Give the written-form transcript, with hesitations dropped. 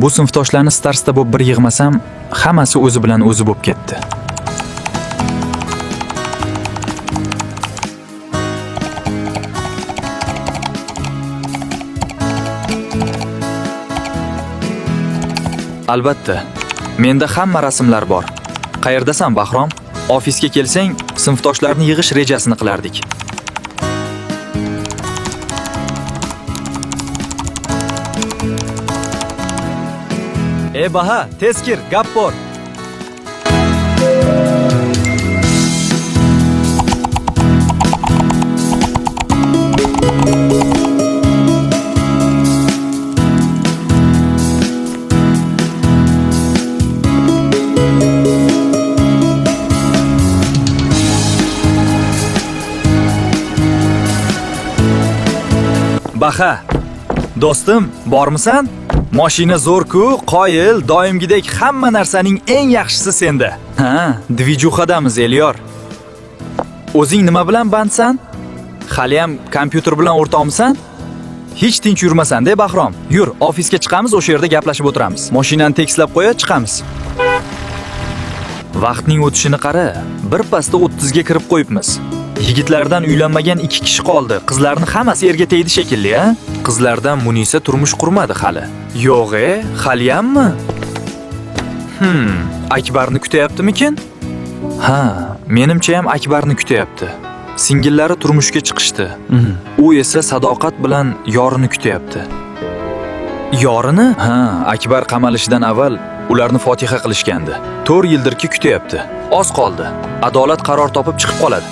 Bu sinfdoshlarni starsda bo'lib bir yig'masam, hammasi o'zi bilan o'zi bo'lib ketdi. Albatta, menda hamma rasmlar bor. Qayerdasan, Bahrom? Ofisga kelsang, sinfdoshlarni yig'ish rejasini qilardik. E Baha, tez kir, gap bor. Baha, do'stim, bormisan? Mashina zo'r-ku, qoyil, doimgidek hamma narsaning eng yaxshisi senda. Ha, dvijuxadamiz, Elyor. O'zing nima bilan bandsan? Haliyam kompyuter bilan o'rtoqmisan? Hech tinch yurmasan-da, Bahrom. Yur, ofisga chiqamiz, o'sha yerda gaplashib o'tiramiz. Mashinani tekislab qo'ya, chiqamiz. Vaqtning o'tishini qara, bir pasda 30 ga kirib qo'yibmiz. Yigitlardan uylanmagan 2 kishi qoldi. Qizlarni hammasi erga tegdi shekilli, a? Qizlardan Munisa turmush qurmadi hali. Yo'q-e, haliyammi? Akbarni kutyaptimikin? Ha, menimcha ham Akbarni kutyapti. Singillari turmushga chiqishdi. U esa sadoqat bilan yorini kutyapti. Yorini? Ha, Akbar qamalishidan avval ularni fotiha qilishgandi. 4 yildirki kutyapti. Oz qoldi. Adolat qaror topib chiqib qoladi.